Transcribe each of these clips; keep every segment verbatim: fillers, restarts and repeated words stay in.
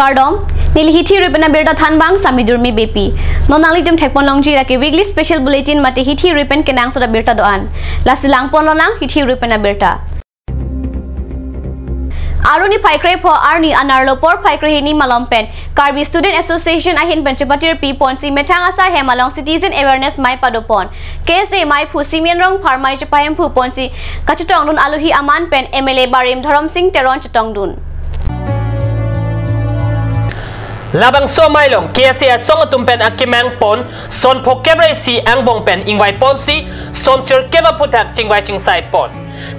Kardom, neli hithi rui pen abirta thanbang Sami Durmi Beypi. Non nanglitum thekpon longji ra ke weekly special bulletin mate hithi rui pen kenangsot abirta do-an. Lasi langpon lonang hithi rui pen abirta. Aruni phai krepho arni anerlo porphai krehini malom pen Karbi Student Association ahin pen chepatirpi ponsi methang asai hem along citizen awareness mei padopon. K S A meiphu Simeon Rongphar mei chepahemphu ponsi kachetongdun alohi aman pen M L A barim Dhorom Sing Teron chetongdun. Labangso amei along K S A asong atum pen akemang pon son phokep ra isi angbong pen ingvai ponsi son sirkep aphuthak chingvai chingsai pon.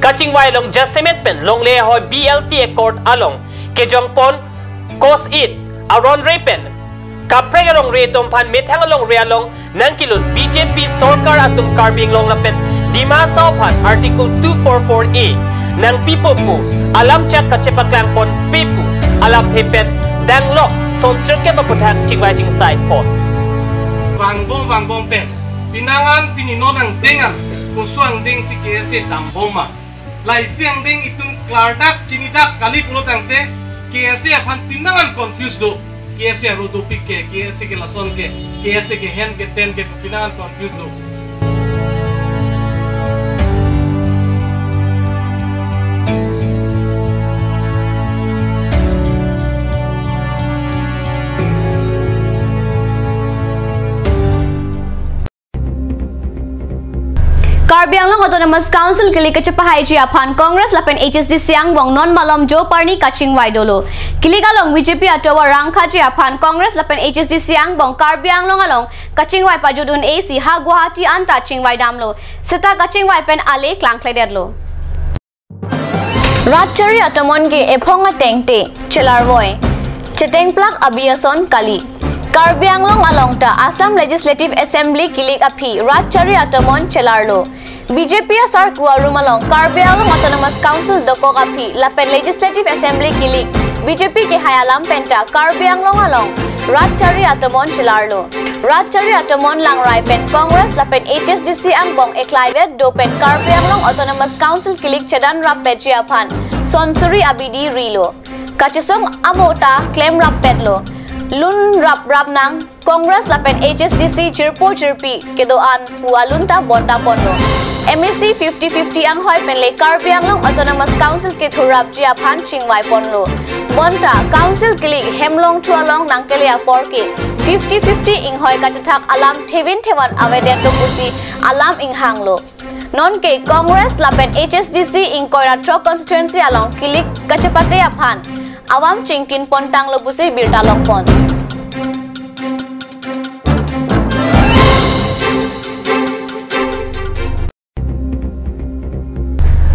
Kachingvai along jasemet pen longle ahoi B L T Accord along kejong pon kos it aron re pen kaprek arong re atum aphan methang along re along nangkelut B J P sorkar atum Karbi Anglong lapen Dima Hasao aphan Article two four four A nangpipo pu alam chak kachepaklang ponpe pu alam phe pen danglok son sirkep aphuthak chingvai chingsai pon. Vangbom vangbom pen pinangan pini non angdeng an koso angdeng si K S A dambom ma. Lahai si angdeng itum klardak chinidak kali pulo tangte K S A aphan pinangan confuse do. K S A aro dopik ke, K S A ke lason ke, K S A ke hen ke ten ke pinangan confuse do. Karbi Anglong Autonomous Council kilik kachepahaiji aphan Congress lapen H S D C angbong non malom jo parni kachingvai dolo. Kilik along B J P atovar rangkhaji aphan Congress lapen H S D C angbong Karbi Anglong along kachingvai pajut-un-e si ha Guwahati anta chingvai damlo. Seta kachingvai pen ale klangkledetlo. Rat chari atomon ke ephong atengte chelarvoi, chetengplak abi ason kali. Karbi Anglong along ta Assam Legislative Assembly kilik aphi rat chari atomon chelarlo. B J P asarku arum along Karbi Anglong Autonomous Council dokok aphi lapen Legislative Assembly kilik B J P kehai alam penta Karbi Anglong along rat chari atomon chelarlo. Rat chari atomon langrai pen Congress lapen H S D C angbong eklaivet do pen Karbi Anglong Autonomous Council kilik chedan rappetji aphan son suri abidi rilo. Kachesong amo ta klem rappetlo. Lun rap rap nang Congress lapen H S D C chirpo chirpi kedo-an pu alun ta bonta ponlo. M A C fifty fifty anghoi pen le Karbi Anglong Autonomous Council kethurapji aphan chingvai ponlo. Bonta Council kilik hem longthu along nangkele apor ke fifty fifty inghoi kachethak alam thevin thevan avedetlo pusi alam inghanglo. Nonke Congress lapen H S D C ingkoi ra throk constituency along kilik kachepate aphan avam chingkin pontanglo pusi birta longpon.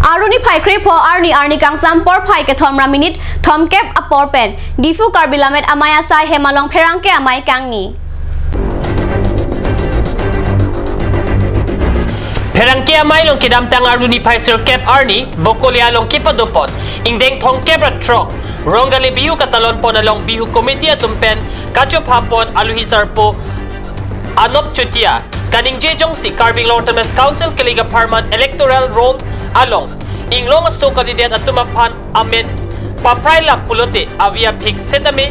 Aruni phai krepho arni arni kangsam porphai kethom ra minute thomkep apor pen Diphu Karbi Lammet Amei asai hem along pherangke amei kangni. Pherangke amei along kedamtang aruni phai sirkep arni Bokolia along kepadopon ingdeng thomkep ra throk Rongali Bihu katalon pon along Bihu Committee atum pen kachopha pon alohi sarpo Anop Chotia kaningje jongsi Karbi Anglong Autonomous Council kilik apharman electoral roll along inglong aso candidate atum aphan amen paprailap pulote avi aphik setame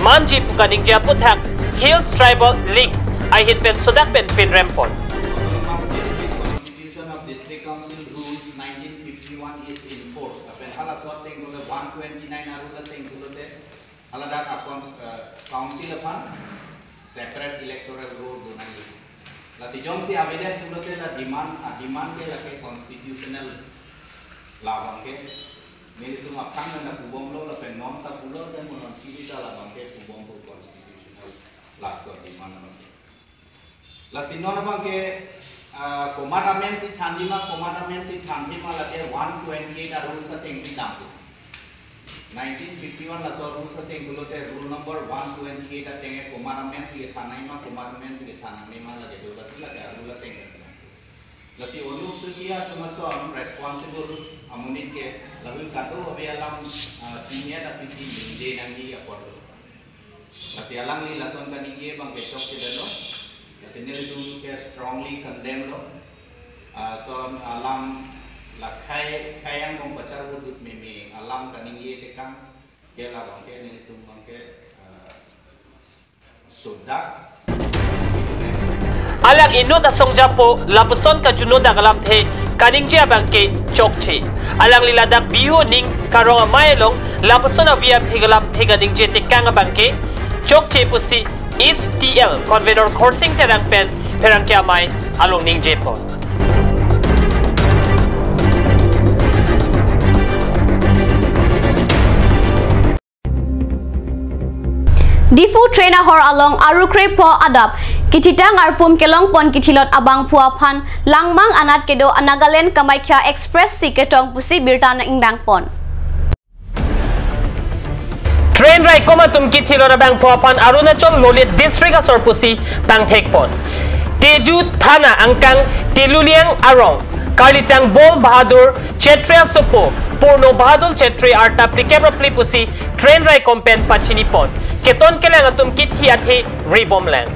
manji pu kaningje aputhak Hills Tribal League ahin pen sodak pen pinrem pon. Autonomous District Constitution of District Council Rules nineteen fifty-one is in force. Lapen halaso ateng pulote one twenty-nine a-rule ateng pulote haladak akon, eh, council aphan separate electoral roll do nangji. Lasi jongsi avedet pulote la demand, a-demand ke lake constitutional labang ke. Nelitum aphrang nangpubomlo lapen non ta pulo, lapen mo non kiri ta labang ke pubom pu constitutional laso demand abang ke. Lasi non abang ke, ah, komat amen si thanji ma, komat amen si thanji ma lake one twenty-eight a-rules ateng si dampo. Nineteen fifty-one laso rules ateng pulote rule number one twenty-eight ateng ke komat amen si kethan nangji ma, komat amen si kethan nangne ma lake do, lasi lake a-rule ateng ke. Lasi Anup Saikia atum ason responsible amonit ke lahui kado ave alam, ah, pinya tapi si ningje nangji apor do. Lasi alangli lason kaningje abang ke chokchedetlo. Lasi nelitum ke strongly condemn lo. Ah, lason alam la khei khei angbong pachar hudut meme alam kaningje tekang ke labang ke nelitum abang ke, ah, Alang inut asong japo lapuson kajuno dak alamthe kaningje abangke chokche. Alangli ladak Bihu ning karong amei along lapuson avi aphek alamthe kaningje tekang abangke chokche pusi H T L convener Khorsing Terang pen pherangke amei along ningje pon. Diphu train ahor along aru krepho adap kithitang arpum kelongpon kithilot abangphu aphan langmang anat kedo Nagaland Kamakhya Express si ketong pusi birta nangdangpon. Train raikom atum kithilot abangphu aphan Arunachal Lolit District asor pusi pangthekpon. Tezu Thana angkang Teluliang arong karlitang Bol Bahadur Chetri asopo Purno Bahadur Chetri arta phlikep ra phli pusi train raikom pen pachinipon. Keton kelang atum kithi athe ribomlang.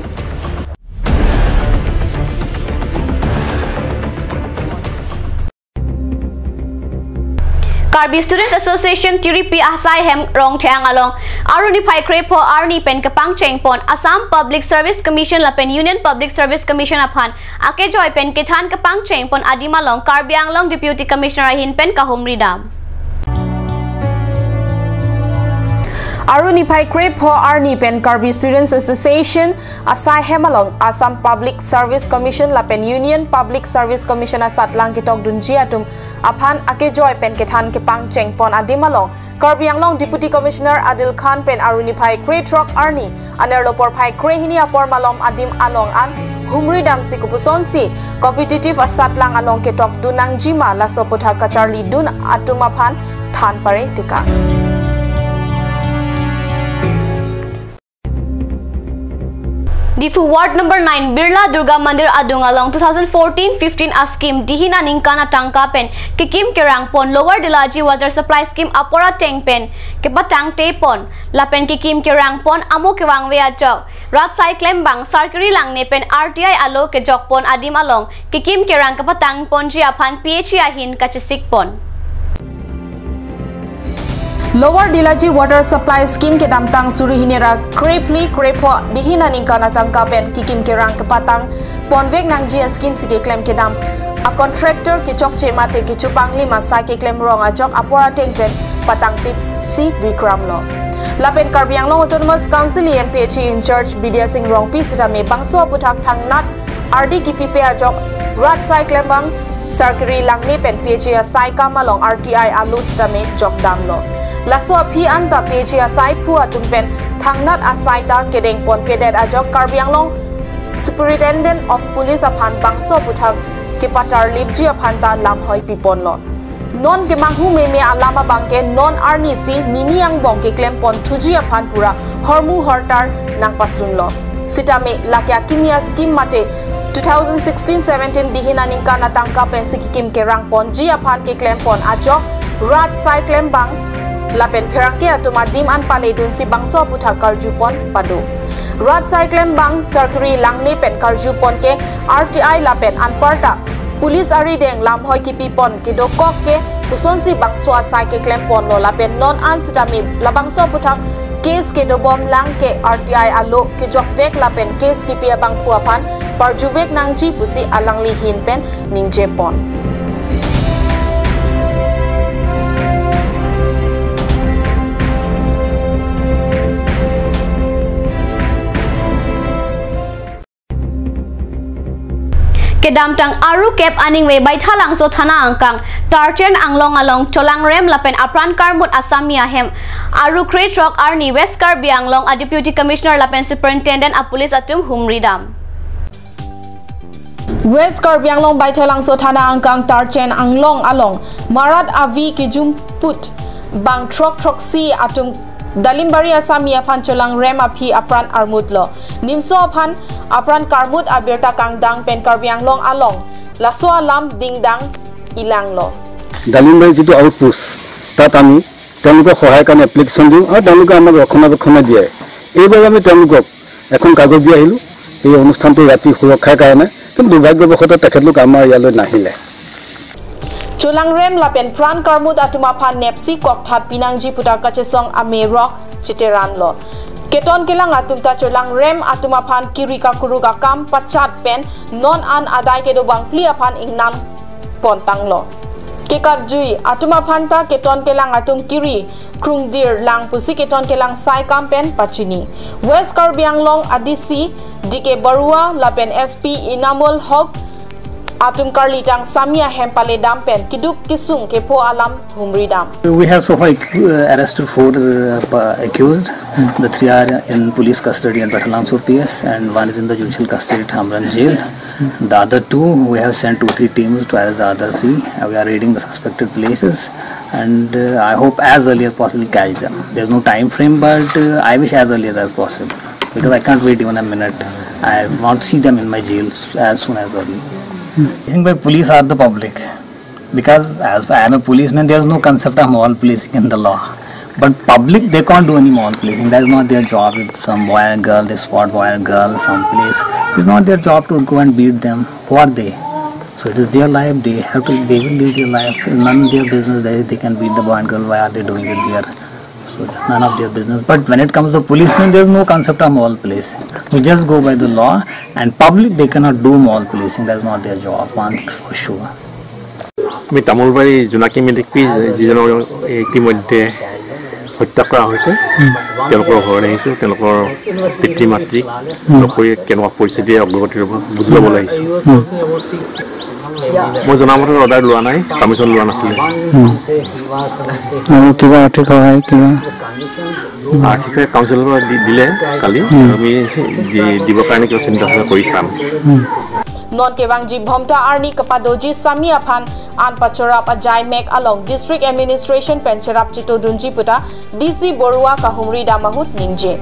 Karbi Students Association Tiripi asai hem Rongtheng along aru niphai krepho arni pen kepangchengpon Assam Public Service Commission lapen Union Public Service Commission aphan akejoi pen kethan kepangchengpon adim along Karbi Anglong Deputy Commissioner ahin pen kahumri dam. Aru niphai krepho arni pen Karbi Students Association asai hem along Assam Public Service Commission lapen Union Public Service Commission asatlang ketokdunji atum aphan akejoi pen kethan kepangchengpon adim along Karbi Anglong Deputy Commissioner Adil Khan pen aru niphai krethrok arni anerlo porphai krehini apor malom adim along an humri damsi kopusonsi competitive asatlang along ketokdun nangjima laso aputhak kacharlidun atum aphan than pare tekang. Diphu Ward number nine Birla Durga Mandir adung along two thousand fourteen fifteen a scheme dihin aningkan atangka pen kekim kerangpon Lower Dilaji Water Supply Scheme apor ateng pen kepatangtepon lapen kekim kerangpon amo kevangve ajok rat sai klembang Sarkiri Langne pen R T I alo kejokpon adim along kekim kerang kepatangponji aphan P H E ahin kachesikpon. Lower Dilaji Water Supply Scheme kedamtang suri hini ra krephli krepho dihin aningkan atangka pen kekim kerang kepatangponvek nangji a scheme si keklem kedam a contractor kechokche mate kechupanglim asai keklem rong ajok apor ateng pen patangtipsi bikramlo. Lapen Karbi Anglong Autonomous Council E M P H E in charge Bidya Sing Rongpi sitame bangso aputhak thangnat ardi kipipe ajok rat sai klembang Sarkiri Langne pen P H E asai kam along R T I alo sitame jokdamlo. Laso aphi anta P H E asai phu atum pen thangnat asai ta kedengponpedet ajok Karbi Anglong Superintendent of Police aphan bangso aputhak kepatarlipji aphan ta lamhoi piponlo. Non kemanghu meme alam abangke non arni si nini angbong keklempon thuji aphan pura hormu hortar nangpasunlo. Sitame lake akimi a scheme mate two thousand sixteen seventeen dihin aningkan atangka pensi kekim kerangponji aphan keklempon ajok rat sai klembang lapen pherangke atum adim an paledunsi bangso aputhak karjupon pado. Rat sai klembang Sarkiri Langne pen karjupon ke R T I lapen anparta police arideng lamhoi kipipon kedokok ke kosonsi bangso asai keklemponlo lapen non an sitame labangso aputhak case kedobomlang ke R T I alo kejokvek lapen case kipi abangphu aphan parjuvek nangji pusi alangli ahin pen ningjepon. Kedamtang aru kep aningve Baithalangso Thana angkang Tarchen Anglong along cholangrem lapen apran karmut asami ahem aru krethrok arni West Karbi Anglong a Deputy Commissioner lapen Superintendent a Police atum humri dam. West Karbi Anglong Baithalangso Thana angkang Tarchen Anglong along marat avi kejumput bang throk throksi atum Dalimbari asami aphan cholangrem aphi apran armutlo. Nimso aphan apran karmut abirta kangdang pen Karbi Anglong along laso alam dingdang ilanglo. Dalimbari যিটো আউটপোষ্ট, তাত আমি তেওঁলোকক সহায়ৰ কাৰণে এপ্লিকেশ্যন দিওঁ আৰু তেওঁলোকে আমাক ৰক্ষণাবেক্ষণ দিয়ে। এইবাবে আমি তেওঁলোকক এখন কাগজ দি আহিলোঁ এই অনুষ্ঠানটো ৰাতি সুৰক্ষাৰ কাৰণে, কিন্তু দুৰ্ভাগ্যবশতঃ তেখেতলোক আমাৰ ইয়ালৈ নাহিলে। Cholangrem lapen pran karmut atum aphan nepsi kokthat pinangji pu ta kachesong amerok cheteranlo. Keton kelang atum ta cholangrem atum aphan kiri kakuruk akam pachat pen non an adai kedo bangphli aphan ingnam pontanglo. Kekatjui atum aphan ta keton kelang atum kiri krungdir lang pusi keton kelang sai kam pen pachini. West Karbi Anglong A D C D K Barua lapen S P Inamul Hok atum karli tang sami ahem paledam pen keduk kesung kepho alam humridam. We have so far accu- uh, arrested four uh, pa- accused. The three are in police custody at Baithalangso P S, and one is in the judicial custody at Hamren Jail. The other two, we have sent two, three teams to arrest the other three. Uh, we are raiding the suspected places, and uh, I hope as early as possible catch them. There's no time frame, but uh, I wish as early as, as possible, because I can't wait even a minute. I want to see them in my jail as soon as early. Policing by police are the public, because as I am a policeman, there's no concept of moral policing in the law. But public, they can't do any moral policing. That is not their job. If some boy and girl, they spot boy and girl someplace, it's not their job to go and beat them. Who are they? So it is their life. They have to. They will live their life. None of their business. They, they can beat the boy and girl. Why are they doing it there? So none of their business. But when it comes to policemen, there's no concept of moral policing. We just go by the law, and public, they cannot do moral policing. That's not their job. One thing's for sure. আমি তামোলবাৰী জোনাকী মিলিকপি যিজনক ইতিমধ্যে হত্যা কৰা হৈছে, তেওঁলোকৰ ঘৰলৈ আহিছোঁ, তেওঁলোকৰ পিতৃ মাতৃক লগ কৰি কেনেকুৱা পৰিস্থিতি অগ্ৰগতি হ'ব বুজি ল'বলৈ আহিছোঁ। মই জনামতে অৰ্ডাৰ লোৱা নাই, পাৰ্মিশ্যন লোৱা নাছিলে। আৰু কিবা আৰ্থিক সহায় কিবা? আৰ্থিক সহায় কাউন্সিলৰ পৰা দি- দিলে কালি। আমি দি- দিবৰ কাৰণে কিবা চিন্তা চৰ্চা কৰি চাম। Non kevangji Bhomta arni kepadoji sami aphan an pachorap ajai mek along District Administration pen cherap chitodunji puta D C Barua kahumridam ahut ningje.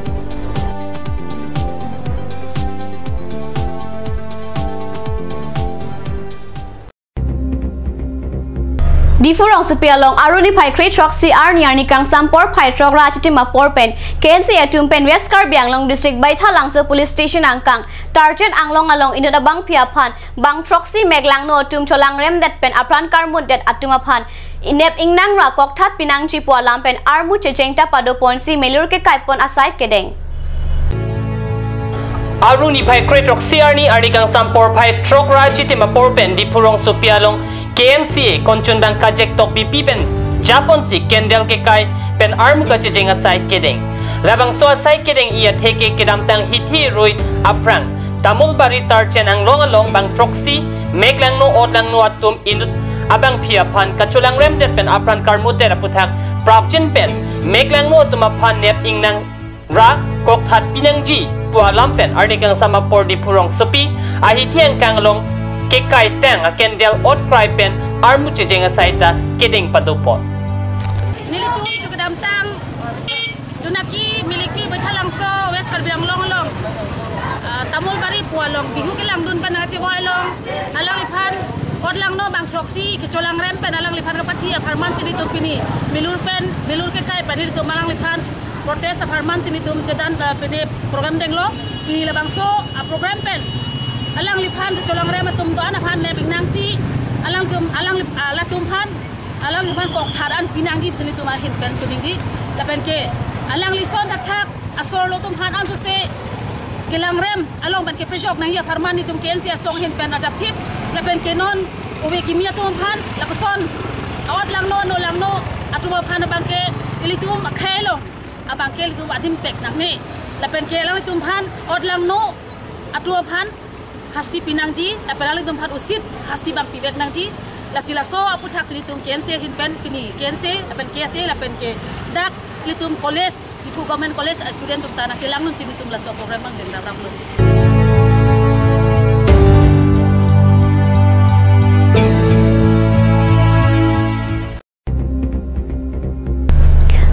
Diphu rongsopi along Aru niphai kre throksi arni arni kangsam porphai throk ra achitim apor pen K N C atum pen West Karbi Anglong District Baithalangso Police Station angkang Tarjen Anglong along inut abangpi aphan bang throksi mek langno atum cholangremdet pen apran karmutdet atum aphan inep ingnang ra kokthat pinangji pu alam pen armu checheng ta padoponsi melur kekaipon asai kedeng. Aru niphai kre throksi arni arni kangsam porphai throk ra achitim apor pen Diphu rongsopi along K N C A Konchunbang Kajek Tokbipi pen japonsi candle kekai pen armu kachecheng asai kedeng. Labangso asai kedeng-i atheke kedamtang hithi rui aphrang Tamulbari Tarjen Anglong along bang throksi mek langno ot langno atum inut abangpi aphan kacholangremdet pen apran karmutdet aputhak prapjin pen mek langno atum aphan nep ingnang ra kokthat pinangji pu alam pen arni kangsam apor Diphu rongsopi ahithi angkang along kekai tang a candle ot krai pen armu checheng asai ta kedeng padopon. Nelitum chu kedamtang Junaki Miliki Baithalangso West Karbi Anglong along, ah, Tamulbari pu along Bihu kelangdun pen achivo along alangliphan ot langno bang throksi kecholangrem pen alangliphan kapathi apharman si nelitum pini melur pen melur kekai pen nelitum alangliphan protest apharman si nelitum chedan, eh, pini program denglo. Pini labangso a program pen alangliphan kecholangrem atum do-an aphan nep ingnangsi alanglitum alang, ah, latum aphan alangliphan kokthat an pinangji si nelitum ahin pen choningri. Lapen ke alangli ason thakthak asor lo atum aphan ansose kelangrem along pen kepejok nangji apharman nelitum K N C A asong ahin pen ajapthip. Lapen ke non ove kimi atum aphan lapuson a-ot langno, no langno atum aphan abangke ilitum akhei along abangke ilitum adim pek nangne. Lapen ke alanglitum aphan ot langno atum aphan hasti pinangji, lapen alanglitum aphan usit hasti bang pivek nangji. Lasi laso aputhak si nelitum K N C A ahin pen pini K N C A lapen K S A lapen ke dak ilitum college, Diphu Government College a student atum ta nangkelang non si nelitum laso program bang deng rap rap lo.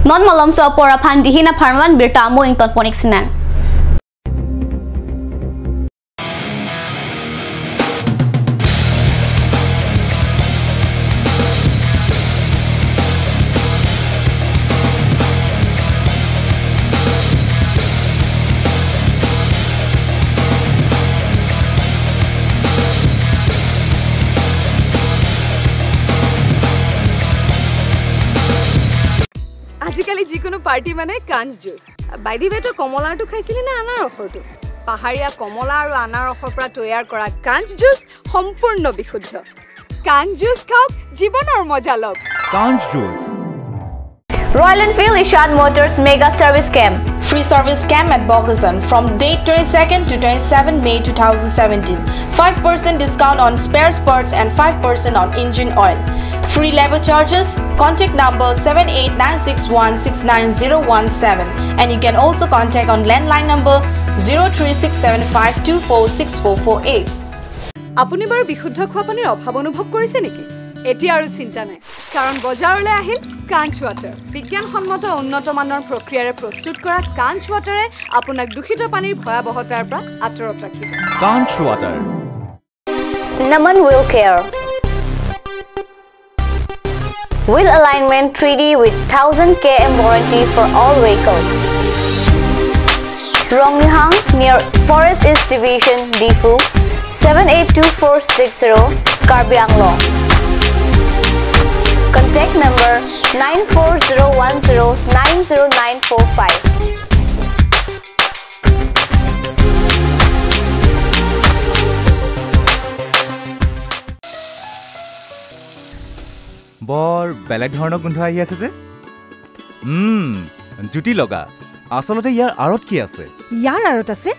Non malomso apor aphan dihin apharman birta amo ingtonpon ik sinang. আজিকালি এই যিকোনো পাৰ্টি মানে কাঞ্চ juice. By the ৱে, তই কমলাৰটো খাইছিলি নে আনাৰসৰটো? পাহাৰীয়া কমলা আৰু আনাৰসৰ পৰা তৈয়াৰ কৰা কাঞ্চ জুচ সম্পূৰ্ণ বিশুদ্ধ। কাঞ্চ জুচ খাওক, জীৱনৰ মজা লওক। Kanch Juice. Royal Enfield Ishan Motors Mega Service Camp. Free service camp at Bokajan from date twenty-second to twenty-seven May two thousand seventeen. Five percent discount on spares parts and five percent on engine oil. Free labour charges. Contact number seven eight nine six one six nine zero one seven. And you can also contact on landline number zero three six seven five two four six four four eight. আপুনি বাৰু বিশুদ্ধ খোৱা পানীৰ অভাৱ অনুভৱ কৰিছে নেকি? এতিয়া আৰু চিন্তা নাই, কাৰণ বজাৰলৈ আহিল কাঞ্চ ৱাটাৰ। বিজ্ঞানসন্মত উন্নত মানৰ প্ৰক্ৰিয়াৰে প্ৰস্তুত কৰা কাঞ্চ ৱাটাৰে আপোনাক দূষিত পানীৰ ভয়াৱহতাৰ পৰা আঁতৰত ৰাখিব। Kanch Water. Naman Wheel Care. Wheel alignment three D with thousand K M warranty for all vehicles. Rongnihang near Forest East Division, Diphu, seven eight two four six zero, Karbi Anglong. Contact number nine four zero one zero nine zero nine four five. বৰ বেলেগ ধৰণৰ গোন্ধ আহি আছে যে। উম, জুতি লগা। আচলতে ইয়াৰ আঁৰত কি আছে? ইয়াৰ আঁৰত আছে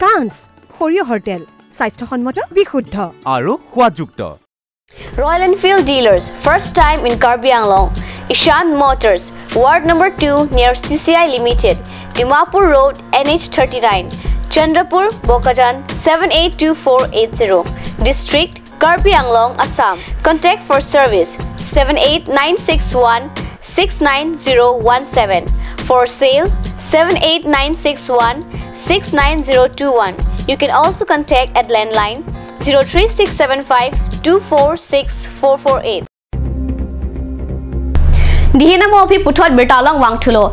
কাঞ্চ, সৰিয়হৰ তেল, স্বাস্থ্যসন্মত, বিশুদ্ধ। আৰু সোৱাদযুক্ত। Royal Enfield Dealers, first time in Karbi Anglong. Ishan Motors, Ward number two near C C I Limited, Dimapur Road, N H thirty-nine, Chandrapur, Bokajan, seven eight two four eight zero. District, Karbi Anglong, Assam. Contact for service, seven eight nine six one six nine zero one seven. For sale, seven eight nine six one six nine zero two one. You can also contact at landline zero three six seven five two four six four four eight. Dihina mo aphi puthot birta along vangthulo.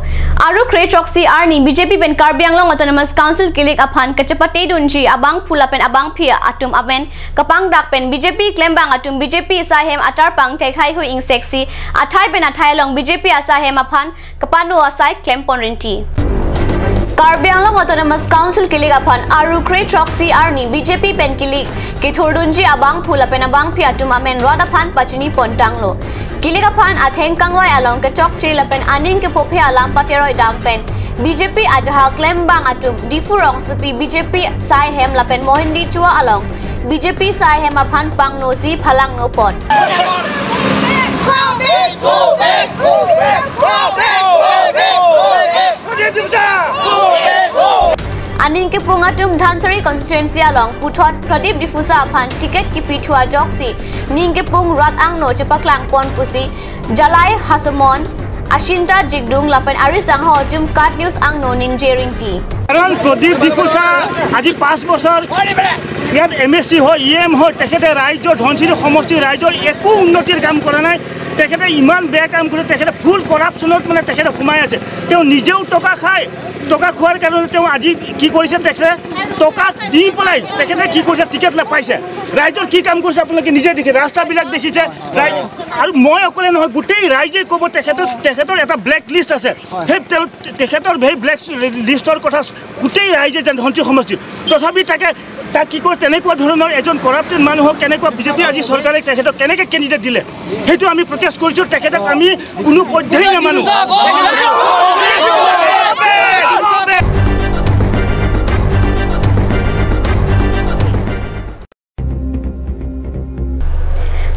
Aru kre throksi arni B J P pen Karbi Anglong Autonomous Council kilik aphan kachepate dunji abangphu lapen abangphi atum amen kapangdak pen B J P klembang atum B J P asai ahem atarpang thek haihui ingseksi athai pen athai along B J P asai ahem aphan kapano asai klempon rinti. Karbi Anglong Autonomous Council kilik aphan aru kre throksi arni B J P pen kilik kithurdunji abangphu lapen abangphi atum amen rat aphan pachini pontanglo. Kilik aphan atheng kangvai along kechokche lapen aning kepophe alam pateroi dam pen B J P ajahak klembang atum Diphu rongsopi B J P asai ahem lapen Mohendi Chua along B J P asai ahem aphan pangnosi phalangno pon. Aning kepung atum Dhansiri constituency along puthot Pradip Diphusa aphan ticket kipi thu ajoksi ning kepung rat angno chepaklang pon pusi Jalai Hasomon, Ashinta Jigdung lapen ari sangho atum KAT News angno ningje rinti. কাৰণ প্ৰদীপ ডিফুচা আজি পাঁচ বছৰ ইয়াত M A চি হয়, E M হয়, তেখেতে ৰাইজৰ, ধনশিৰি সমষ্টিৰ ৰাইজৰ একো উন্নতিৰ কাম কৰা নাই। তেখেতে ইমান বেয়া কাম কৰে, তেখেতে ফুল কৰাপশ্যনত মানে তেখেতে সোমাই আছে। তেওঁ নিজেও টকা খায়, টকা খোৱাৰ কাৰণে তেওঁ আজি কি কৰিছে, তেখেতে টকা দি পেলাই তেখেতে কি কৰিছে, টিকেট লা-, পাইছে। ৰাইজৰ কি কাম কৰিছে আপোনালোকে নিজে দেখিছে, ৰাস্তাবিলাক দেখিছে। ৰাইজ, আৰু মই অকলে নহয়, গোটেই ৰাইজে ক'ব তেখেতৰ, তেখেতৰ এটা ব্লেক লিষ্ট আছে। সেই তেওঁ, তেখেতৰ সেই ব্লেক লিষ্টৰ কথা গোটেই ৰাইজে জানে, ধনশিৰি সমষ্টিৰ। তথাপি তাকে, তাক কি কয়, তেনেকুৱা ধৰণৰ এজন কৰাপ্টেড মানুহক কেনেকুৱা বিজেপি আজি চৰকাৰে তেখেতক কেনেকে কেণ্ডিডেট দিলে, সেইটো আমি প্ৰটেষ্ট কৰিছো। তেখেতক আমি কোনো পধ্যেই নামানো।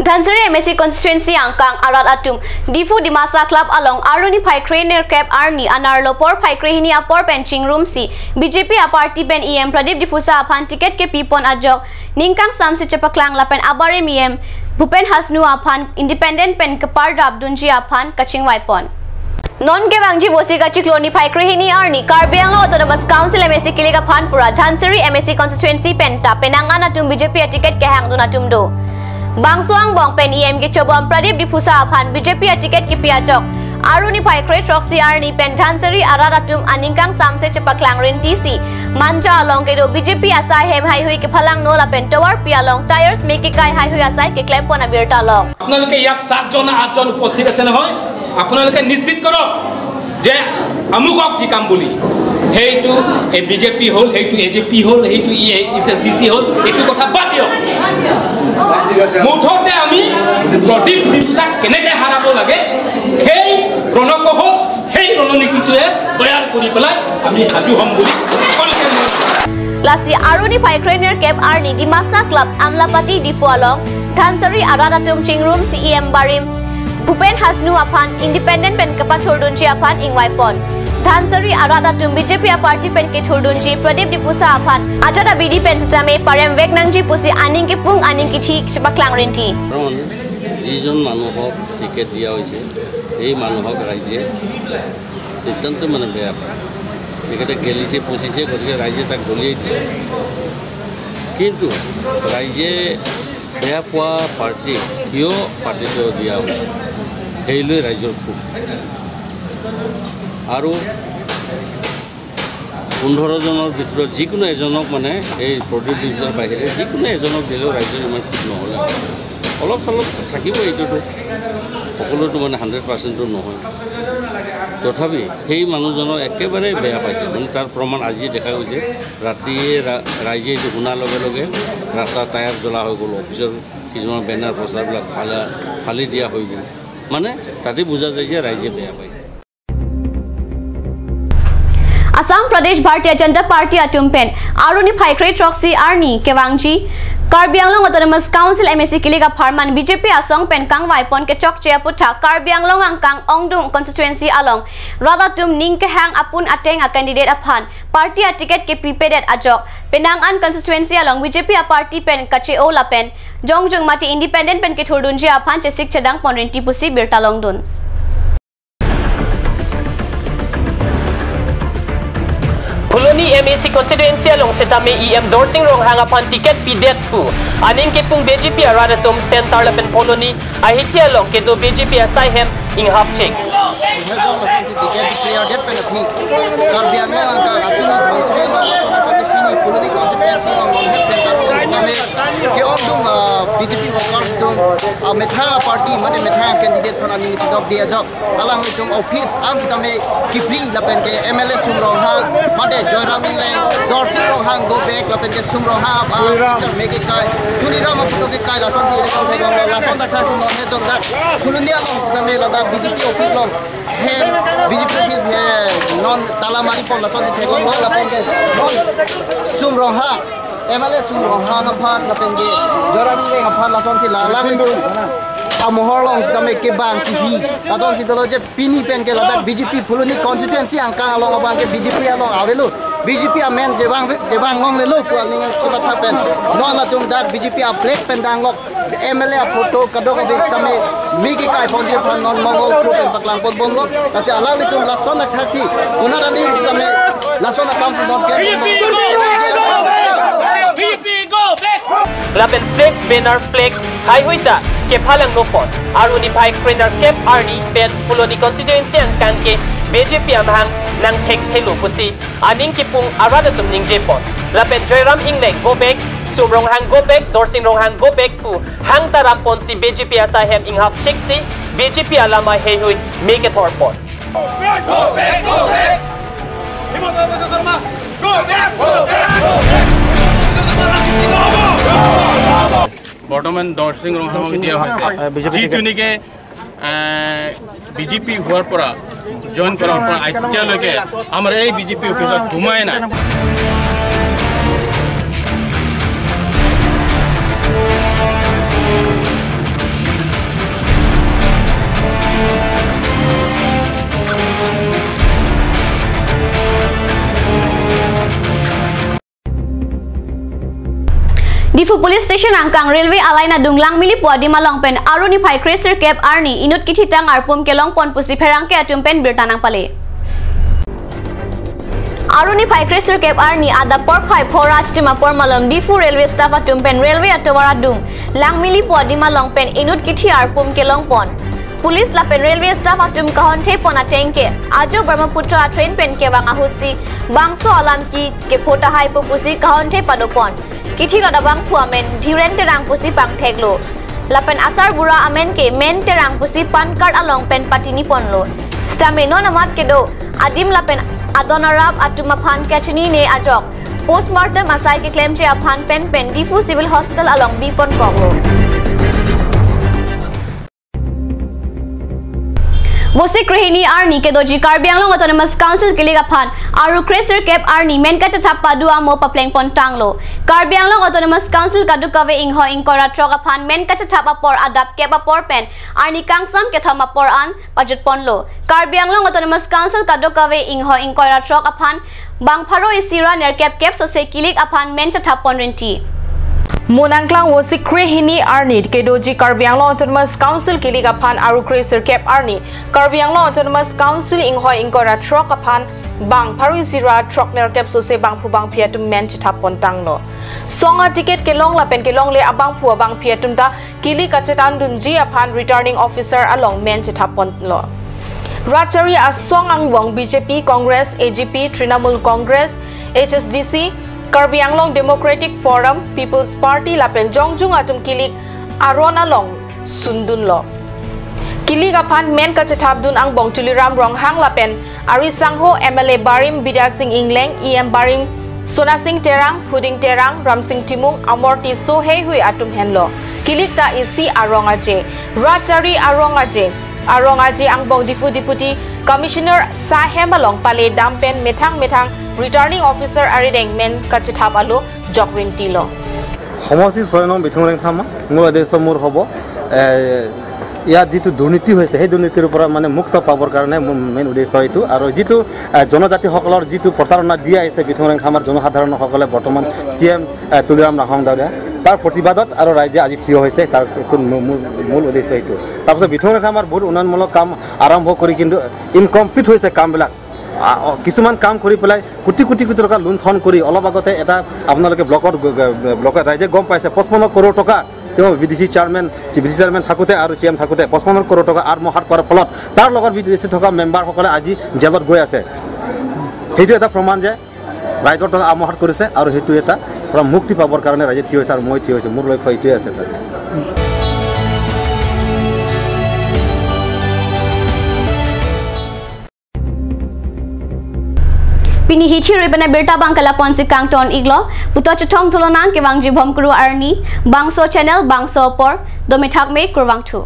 Dhansiri M A C constituency angkang arat atum Diphu Dimasa Club along aruni phai krenerkep arni anerlo porphai krehini apor pen chingrumsi B J P aparty pen E M Pradip Diphusa aphan ticket kepi pon ajok ningkangsamsi chepaklang lapen abarim E M Bhupen Hasnu aphan independent pen kepardap dunji aphan kachingvai pon. Non kevangji Vosik achiklo niphai krehini arni Karbi Anglong Autonomous Council M A C kilik aphan pura Dhansiri M A C constituency pen ta penang an atum B J P aticket kehangdun atum do. Bangso angbong pen E M kechobom Pradip Diphusa aphan B J P aticket kipi ajok aruni phai kre throksi arni pen Dhansiri arat atum aningkangsamse chepaklang rintisi Manja along kedo B J P asai hem haihui kephalangno lapen tovarpi along tires me kekai haihui asai keklem pon abirta long. আপোনালোকে ইয়াত সাতজন আঠজন উপস্থিত আছে নহয়, আপোনালোকে নিশ্চিত কৰক যে আমুকক জিকাম বুলি, সেইটো এ বি জে পি হ'ল, সেইটো এ জে পি হ'ল, সেইটো ই A H S D C হ'ল, এইটো কথা বাদ দিয়ক। মুঠতে আমি প্ৰদীপ ডিপুচাক কেনেকে হাৰাব লাগে, সেই ৰণকৌশল, সেই ৰণনীতিটোৱে তৈয়াৰ কৰি পেলাই আমি সাজু হ'ম বুলি সকলোকে মই Lasi aruni phai krenerkep arni Dimasa Club Amlapati Diphu along Dhansiri arat atum chingrum C E M barim Bhupen Hasnu aphan independent pen kapathurdunji aphan ingvaipon. Dhansiri arat atum B J P a party pen kethurdunji Pradip Diphusa aphan ajat abidi pen sitame paremvek nangji pusi aning kepung aning kithi chepaklang rinti. কাৰণ যিজন মানুহক টিকেট দিয়া হৈছে, সেই মানুহক ৰাইজে নিতান্ত মানে বেয়া পায়। তেখেতে গেলিছে পচিছে, গতিকে ৰাইজে তাক দলিয়াই দিছে। কিন্তু ৰাইজে বেয়া পোৱা পাৰ্টি কিয় পাৰ্টিটো দিয়া হৈছে, সেই লৈ ৰাইজৰ ক্ষোভ। আৰু পোন্ধৰজনৰ ভিতৰত যিকোনো এজনক, মানে, এই প্ৰদীপ ডিপুচাৰ বাহিৰে যিকোনো এজনক দিলেও ৰাইজৰ ইমান ক্ষোভ নহ'লে, অলপ চলপ থাকিব। এইটোতো সকলোতো, মানে, হাণ্ড্ৰেড পাৰ্চেণ্টটো নহয়। তথাপি সেই মানুহজনক একেবাৰে বেয়া পাইছে, মানে, তাৰ প্ৰমাণ আজি দেখা গৈছে। ৰাতিয়ে ৰা-, ৰাইজে এইটো শুনাৰ লগে লগে ৰাস্তা টায়াৰ জ্বলা হৈ গ'ল, অফিচৰ কিছুমান বেনাৰ পষ্টাৰবিলাক ফালা, ফালি দিয়া হৈ গ'ল। মানে, তাতে বুজা যায় যে ৰাইজে বেয়া পাইছে। Assam Pradesh Bharatiya Janata Party atum pen aruni phai kre throksi arni kevangji Karbi Anglong Autonomous Council M A C kilik apharman B J P asong pen kangvaipon kechokche aputhak Karbi Anglong angkang Ongdung constituency along rat atum ning kehang apun ateng a candidate aphan party a ticket kepipedet ajok penang an constituency along B J P a party pen kache-o lapen jongjung mati independent pen kethurdunji aphan chesik chedangpon rinti pusi birta longdun. Phuloni M A C constituency along sitame E M Dorsing Ronghang aphan ticket pidet pu aning kepung B J P arat atum center lapen Phuloni ahithi along kedo B J P asai hem inghapchek. Hezon lason si ticket declare det pen aphi Karbi Anglong angkang aruni constituency along lason attack pini Phuloni constituency along Longhet center along sitame ke-ongdung, ah, B J P workers atum, ah, methang party mane methang candidate aphan aning chedok dia jok. Alanglitum office an sitame kipri lapen ke M L A Sum Ronghang, mate Joyram Engleng, Dorsing Ronghang go back lapen ke Sum Ronghang apa, Joyram. Picture meke kai, Tuliram aputhak kekai lason si election theklonglo, lason thakthak si non he jongdak, Phuloni along sitame ladak B J P office along, hem B J P office he non tala maripon lason si theklonglo lapen ke non Sum Ronghang. M L A Sum Ronghang aphan lapen ke Joyram Engleng aphan lason si la alanglitum amohor along sitame kebang kihi lason si dolo je pini pen ke ladak B J P Phuloni constituency angkang along abang ke B J P along avelo, B J P amen jevang jevang longlelo pu aning kematha pen non latum dak B J P a flag pen danglok M L A a photo kadokave sitame meke kaiponji aphan non Mongol group pen paklangpon bomlo. Lasi alanglitum lason athak si, kuna tadi sitame lason akam si dot ke. Lapen flex, banner, flag haihui ta kephalang nopon. Aruni phai krenerkep arni pen Phuloni constituency angkang ke B J P amahang nangthekthelo pusi aning kepung arat atum ningjepon. Lapen Joyram Engleng go back, Sum Ronghang go back, Dorsing Ronghang go back pu hang ta rampon si B J P asai hem inghapchek si B J P alama heihui me kethorpon. Go back, go back, go back. Himanta Biswa Sarma, go back, go back, go back. বৰ্তমান দৰসিং ৰংহাঙক দিয়া হৈছে। যিটো নেকি বিজেপি হোৱাৰ পৰা, জইন কৰাৰ পৰা এতিয়ালৈকে আমাৰ এই বিজেপি অফিচত সোমাই নাই। Diphu Police Station angkang railway a-line adung Langmili pu adim along pen aruni phai kre sirkep arni inut kithitang arpum kelongpon pusi pherangke atum pen birta nangpale. Aruni phai kre sirkep arni adap porphai phor achitim apor malom Diphu railway staff atum pen railway atovar adung Langmili pu adim along pen inut kithi arpum kelongpon. Police lapen railway staff atum kahonthepon ateng ke ajo Brahmaputra train pen kevang ahutsi bangso alam ke kepho tahai pu pusi kahonthe padopon. Kithi lot abangphu amen Dhiren Terang pusi pangtheklo. Lapen asarbura amen ke Men Terang pusi PAN card along pen patiniponlo. Sitame non amat kedo adim lapen adon arap atum aphan kachinine ajok postmortem asai keklemji aphan pen pen Diphu Civil Hospital along bi pon kok lo. Vosik krehini arni kedoji Karbi Anglong Autonomous Council kilik aphan Aru kre sirkep arni men kachethap padu amo papleng pon tanglo. Karbi Anglong Autonomous Council kadokave inghoi ingkoi ra throk aphan men kachethap apor adap kep apor pen arni kangsam kethom apor an pajut ponlo. Karbi Anglong Autonomous Council kadokave inghoi ingkoi ra throk aphan bang pharo isi ra nerkep kep sose kilik aphan men chethap pon rinti. Mo nangklang Vosik krehini arni kedoji Karbi Anglong Autonomous Council kilik aphan Aru kre sirkep arni Karbi Anglong Autonomous Council inghoi ingkoi ra throk aphan bang pharo isi ra throk nerkep sose bangphu bangphi atum men chethap pon tanglo. Song a ticket kelong lapen kelongle abangphu abangphi atum ta kilik kachethan dunji aphan returning officer along men chethap ponlo. Rat chari asong angbong B J P, Congress, A G P, Trinamool Congress, H S D C, Karbi Anglong Democratic Forum, People's Party lapen jongjung atum kilik aron along sundunlo. Kilik aphan men kachethap dun angbong Tuliram Ronghang lapen ari sangho M L A barim Bidya Sing Engleng, E M barim Sona Sing Terang, Phuding Terang, Ramsing Timung, Amor Tisso heihui atum henlo. Kilik ta isi arong aje, rat chari arong aje, arong aje angbong Diphu Deputy Commissioner sahem along pale dam pen methang methang returning officer arideng men kachethap alo jok rintilo. সমষ্টি ছয় নং বিথুং ৰেংথামা মূল উদ্দেশ্য মোৰ হ'ব, এ, ইয়াত যিটো দুৰ্নীতি হৈছে, সেই দুৰ্নীতিৰ পৰা মানে মুক্ত পাবৰ কাৰণে মোৰ মেইন উদ্দেশ্য এইটো। আৰু যিটো, এ, জনজাতিসকলৰ যিটো প্ৰতাৰণা দি আহিছে বিথুং ৰেংথামাৰ জনসাধাৰণসকলে বৰ্তমান চি এম, এ, তুলিৰাম ৰণহাং ডাঙৰীয়া, তাৰ প্ৰতিবাদত আৰু ৰাইজে আজি থিয় হৈছে, তাৰ এইটো মূ-, মূল, মূল উদ্দেশ্য এইটো। তাৰপিছত বিথুং ৰেংথামাৰ বহুত উন্নয়নমূলক কাম আৰম্ভ কৰি কিন্তু ইনকমপ্লিট হৈছে কামবিলাক। আ, অ, কিছুমান কাম কৰি পেলাই কোটি কোটি কোটি টকা লুণ্ঠন কৰি অলপ আগতে এটা আপোনালোকে ব্লকত গ-, গ-, ব্লকত ৰাইজে গম পাইছে, পঁচপন্ন কৰোৰ টকা তেওঁ V D C chairman, V D C chairman থাকোঁতে আৰু চি এম থাকোঁতে পঁচপন্ন কৰোৰ টকা আত্মসাৎ কৰাৰ ফলত তাৰ লগত ভি ডি চি থকা মেম্বাৰসকলে আজি জেলত গৈ আছে। সেইটো এটা প্ৰমাণ যে ৰাইজৰ টকা আত্মসাৎ কৰিছে আৰু সেইটো এটা পৰা মুক্তি পাবৰ কাৰণে ৰাইজে থিয় হৈছে আৰু মই থিয় হৈছোঁ। মোৰ লক্ষ্য এইটোৱে আছে। Pini hithi rui pen abirta abang ke lapu-an si kangton iklo, puthot chethong thulo nang kevangji bom kuru arni, bangso channel, bangso apor, dome thakme kurvangthu.